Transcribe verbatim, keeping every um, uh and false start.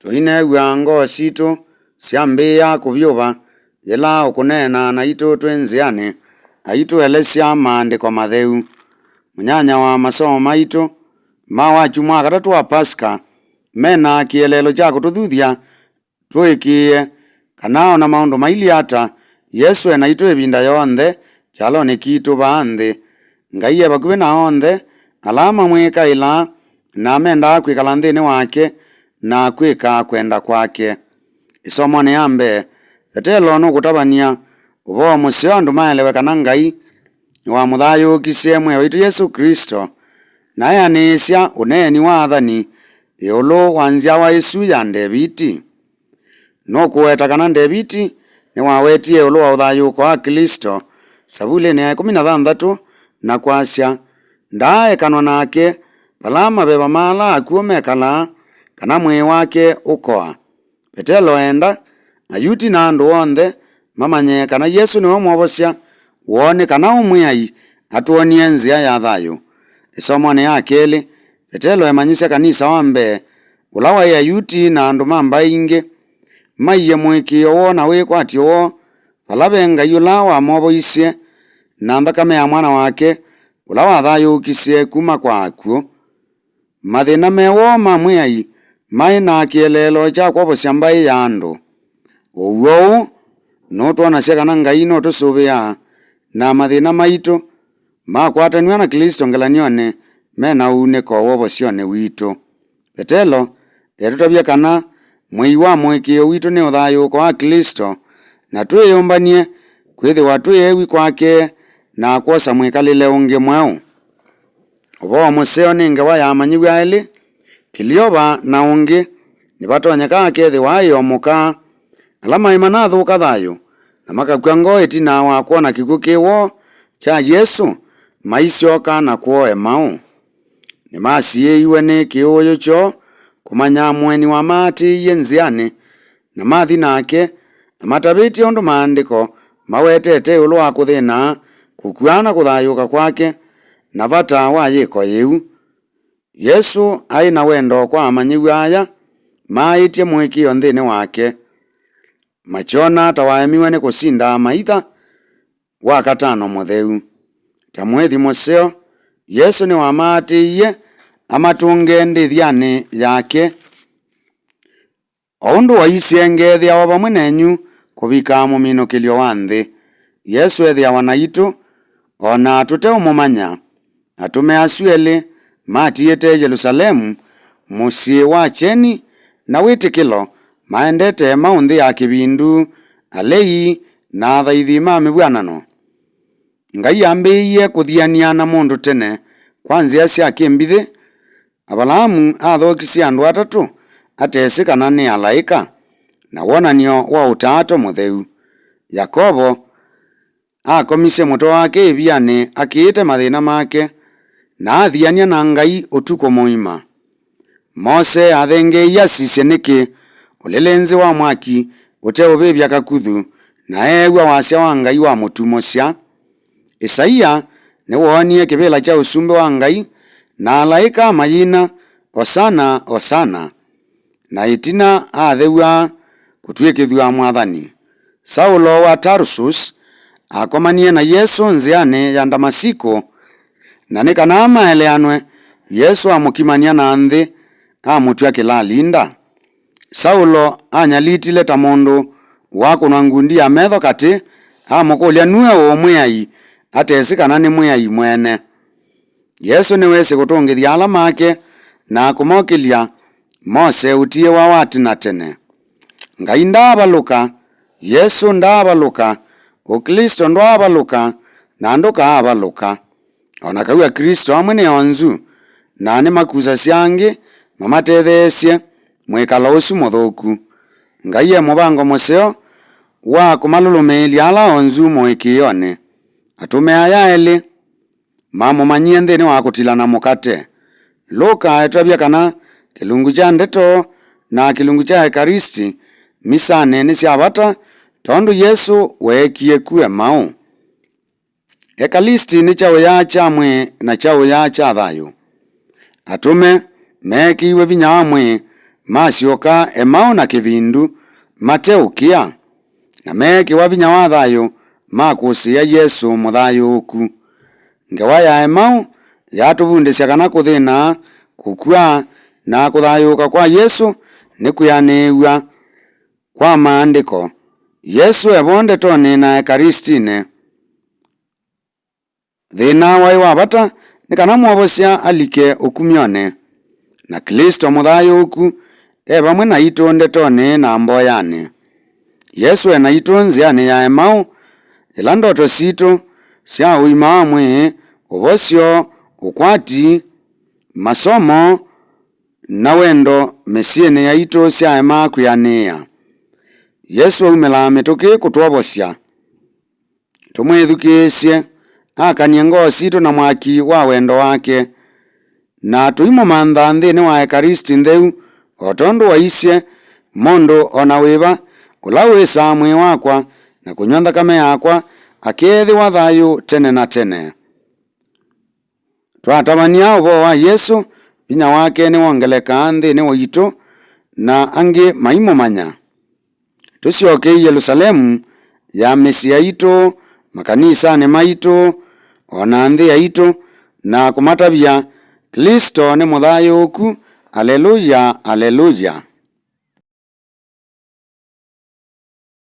Tũinew'a ngoo sitũ syambĩĩa kũvyũva yĩla ũkũneena naitũ twĩ nzĩanĩ, aitũelesya Maandĩko Matheu. Mũnyanya wa masomo maitũ ma Wakyumwa wa katatũ wa Pasaka me na kĩeleelo kya kũtũthuthya tũĩkĩĩe kana o na maũndũ mailyĩ ata, Yesũ e naitũ ĩvinda yonthe kyalonĩ kitũ vaa nthĩ. Ngai e vakuvĩ na onthe ala mamwĩkaĩlaa na mendaa kwĩkala nthĩnĩ wake na kwĩka kwenda kwake. Ĩsomonĩ ya mbee, Vetelo nũkũtavany'a ũvoo mũseo andũ maelewe kana Ngai nĩwamũthayũũkisye Mwĩai waitũ Yesũ Klĩsto, na eanĩĩsya ũneeni wa athani ĩũlũ wa nzyawa ĩsu ya Ndeviti. Nũkũweta kana Ndeviti nĩwawetie ĩũlũ wa ũthayũũko wa Klĩsto Savulĩnĩ ya ĩkũmi na thanthatũ, na kwasya, "Ndaaekanwa nake vala maveva ma ala akw'ũ mekalaa, kana mwĩĩ wake ũkoa." Vetelo eenda Ayuti na andũ onthe mamanye kana Yesũ nĩwe Mwovosya woo nĩ kana ũ Mwĩai atwonie nzĩa ya thayũ. Ĩsomonĩ ya kelĩ, Vetelo emanyĩsya kanisa wa mbee, ũla waĩ Ayuti na andũ ma mbaĩ ingĩ, maiye mũĩkĩĩo woo na wĩkwatyo woo vala ve Ngai ũla wamovoisye na nthakame ya Mwana wake, ũla wathayũũkisye kuma kwa akw'ũ. Mathĩna me woo ma Mwĩai maĩ na kĩeleelo kya kwovosya mbaĩ ya andũ. Ũw'o ũũ nũtwonasya kana Ngai nũtũsũvĩaa, na mathĩna maitũ makwatanw'a na Klĩsto ngelany'onĩ me na ũunĩko wovosyonĩ witũ. Vetelo etũtavya kana mwĩi wa mũĩkĩĩo witũ nĩ ũthayũũko wa Klĩsto, na twĩyũmbany'e kwĩthĩwa twĩ ewi kwake na kwosa mwĩkalĩle ũngĩ mweũ. Ũvoo mũseo nĩ ngewa ya amanyĩw'a elĩ, Kiliova na ũngĩ. Nĩvatonyeka akethĩwa aĩ o mũka. Ala maĩ manathũka thayũ na makakw'a ngoo ĩtina wa kwona kĩkw'ũ kĩ woo kya Yesũ, maisyoka na kwoo Emau. Nĩmasiĩĩiwe nĩ kĩũũyũ kyoo kũmanya mũeni wamaatĩĩie nzĩanĩ, na mathi nake, amatavĩtye ũndũ Maandĩko mawetete ĩũlũ wa kũthĩna, kũkw'a, na kũthayũũka kwake, na vata wa yĩko yĩu. Yesũ aĩ na wendo kwa amanyĩw'a aya maaĩtye mũĩkĩĩo nthĩnĩ wake, makyona ta waemiwe nĩ kũsinda amaitha Wakatano Mũtheu. Ta mũĩthi mũseo, Yesũ nĩwamaatĩĩie amatũnge ndĩthyanĩ yake. O ũndũ waisye, "Ngeethĩawa vamwe nenyu kũvika mũminũkĩlyo wa nthĩ." Yesũ ethĩawa naitũ o na tũteũmũmanya. Atũme asu elĩ matiĩte Yelũsalemu, mũsyĩ wa kyeni na wĩtĩkĩlo, maendete Emau, nthĩ ya kĩvindu, alei, na athaithi ma mĩvw'anano. Ngai ambĩĩie kũthiania na mũndũ tene kwa nzĩa sya kĩmbithĩ. Avalaamu athokisye andũ atatũ atesĩ kana nĩ alaĩka, na wonany'o wa Ũtaato Mũtheu. Yakovo akomisye mũtwe wake ĩvianĩ akĩĩte mathĩna make, na athiania na Ngai ũtukũ mũima. Mose athengeeie asisye nĩkĩ ũlĩlĩnzĩ wa mwaki ũteũvĩvya kakuthu, na eew'a wasya wa Ngai wamũtumũsya. Ĩsaia nĩwoonie kĩvĩla kya ũsumbĩ wa Ngai na alaĩka mayina, "Osana, Osana," na ĩtina athew'a kũtw'ĩkĩthw'a mwathani. Saulo wa Tarsus akomanie na Yesũ nzĩanĩ ya Ndamasiko, na nĩ kana maeleanwe, Yesũ amũkimany'a na nthĩ, amũtw'a kĩlalinda. Saulo anyalitile ta mũndũ wakũnwa ngundi ya metho katĩ, amũkũlya, "Nue ũ Mwĩai?" atesĩ kana nĩ Mwĩai mwene. Yesũ nĩwĩsĩ kũtũngĩthya ala make na kũmokĩlya, "Mose ũtiĩwa wa tene na tene." Ngai ndaavalũka, Yesũ ndaavalũka, Ũklĩsto ndwaavalũka, na ndũkaavalũka. O na kau Aklĩsto amwe nĩ onzu, na nĩmakusasya angĩ mamatetheesye mwĩkalo ũsu mũthũku, Ngai e mũvango mũseo wa kũmalũlũmĩĩlya ala onzu mũĩkĩĩonĩ. Atũme aya elĩ mamũmanyie nthĩnĩ wa kũtilana mũkate. Luka etwavya kana kĩlungu kya ndeto na kĩlungu kya Ekaristi misanĩ nĩ sya vata, tondũ Yesũ weekie ku Emau. Ekalisti nĩ kyaũya kya mwĩĩ na kyaũya kya thayũ. Atũme meekĩiwe vinya wa mwĩĩ masyoka Emau na kĩvindu mateũkĩa, na meekĩwa vinya wa thayũ makũsĩĩa Yesũ mũthayũũku. Ngewa ya Emau yatũvundĩsya kana kũthĩna, kũkw'a, na kũthayũũka kwa Yesũ nĩkwĩanĩĩw'a kwa Maandĩko. Yesũ e vo ndetonĩ na Ekalĩstinĩ. Thĩna waĩ wa vata nĩ kana Mwovosya alike ũkumyonĩ, na Klĩsto mũthayũũku e vamwe naitũ ndetonĩ na mboyanĩ. Yesũ e naitũ nzĩanĩ ya Emau, yĩla ndoto sitũ sya ũima wa mwĩĩ, ũvosyo, ũkwati, masomo, na wendo mĩsyĩnĩ yaitũ syaema kwĩanĩĩa. Yesũ aumĩlaa mĩtũkĩ kũtwovosya. Tũmwĩthukĩĩsye akanie ngoo sitũ na mwaki wa wendo wake, na tũimũmantha nthĩnĩ wa Ekalisti ntheu, o tondũ waisye, "Mũndũ o na wĩva ũla wĩsaa mwĩĩ wakwa na kũnyw'a nthakame yakwa akeethĩwa thayũ tene na tene." Twatavany'a ũvoo wa Yesũ, vinya wake nĩwongelekaa nthĩnĩ waitũ, na angĩ maimũmanya. Tũsyokei Yelũsalemu ya mĩsyĩ yaitũ, makanisanĩ maitũ, o na nthĩ yaitũ, na kũmatavya, "Klĩsto nĩ mũthayũũku, Aleluya, Aleluya."